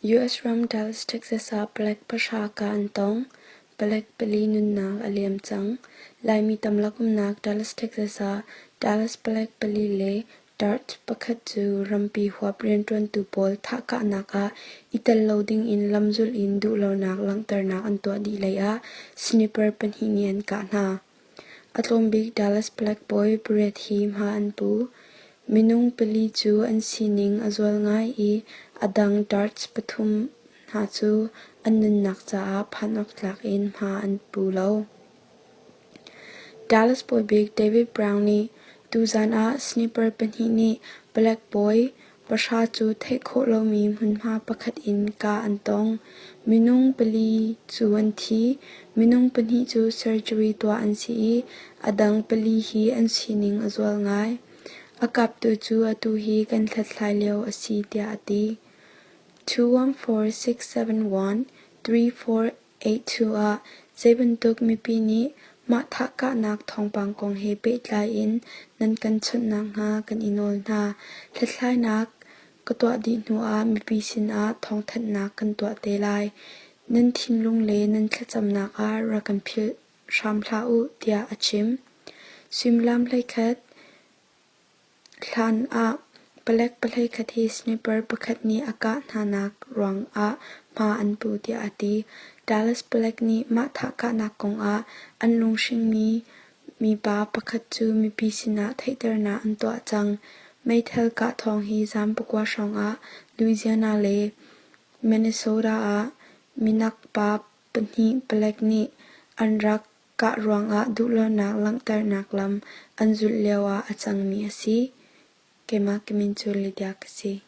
US ram Dallas, Texas ah palek pahra kah an tong. Palek pali nunnak a liam cang. Laimi tamlak umnak Dallas, Texas ah Dallas palek pali le Dart pakhat cu rampi huap rianṭuantu pawl thahkahnak ah i tel lo dingin lamzul in duhlonak langhternak an tuah dih lei ah sniper pahnih nih an kah hna. A tlawmbik Dallas palek bawi pariat hi hma an pu. Minung pali cu an sining a zual ngai i a dang darts pathum hna cu an nunnak caah phan awk tlak in hma an pu lo. Dallas bawibik David Brown nih tuzaan ah sniper pahnih nih palek bawi pahra cu theih khawh lomi hmunhma pakhat in kah an tong. Minung pali cu an thi. Minung pahnih cu surgery tuah an si i a dang pali hi an sining a zual ngai. A kaptu cu atu hi kan hlathlai lio a si tiah a ti. 214 671 34 82 ah zeibantuk mipi nih mah thahkahnak thawngpang kong he pehtlai in nan kan chawnh nakhnga kan i nawl hna. Hlathlainak ka tuah dih hnuah mipi sinah thawngthanhnak kan tuah te lai. Nan thinlung le nan thlacamnak ah rak kan philh hram hlah u tiah a chim. Suimilam 11 Hlan ah palek pahleikhat hi sniper pakhat nih a kah hnanak ruangah hma an pu tiah a ti. Dallas palek nih mah thahkahnak kongah an lunghringmi mipa pakhat cu mipi sinah theihternak an tuah cang. Meithal kah thawng hi zan pakua hrawngah Louisiana le Minnesota ah minak pa pahnih palek nih an rak kah ruangah duhlonak langhternak lam an zulh lioah a cangmi a si. Keimah ka min cu Lydia ka si.